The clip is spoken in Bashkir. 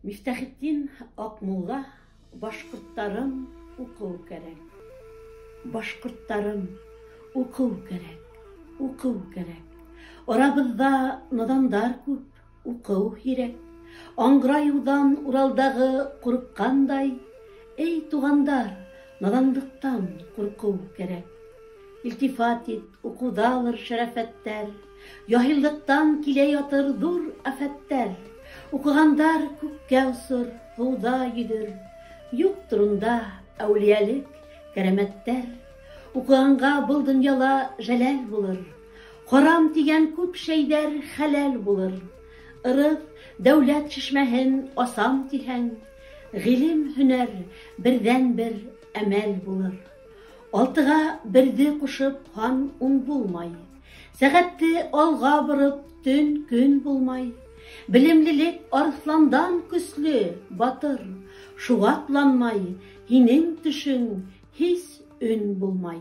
Мифтахетдин Аҡмулла. Башҡорттарым, уҡыу кәрәк. Башҡорттарым, уҡыу кәрәк, уҡыу кәрәк. Арабыҙҙа наҙандар күп, уҡыу һирәк. Аңғырайыуҙан Уралдағы ҡурҡҡандай, эй, туғандар, наҙанлыҡтан ҡурҡыу кәрәк. Илтифат ит, уҡыуҙалыр шәрәфәттәр, яһиллыҡтан килә ятыр ҙур афәттәр. Уҡығандар күккә осор, һыуҙа йөҙөр, юҡтыр унда әүлиәлек, кәрәмәттәр. Уҡығанға был донъяла жәләл булыр, харам тигән күп шәйҙәр хәләл булыр. Ырыҫ, дәүләт шишмәһен асам тиһәң, ғилем, һөнәр берҙән-бер әмәл булыр. Алтыға берҙе ҡушып һан ун булмай, сәғәтте алға бороп төн көн булмай. Белемлелек арыҫландан көслө, батыр, шуға атланмай, һинең төшөң һис өн булмай.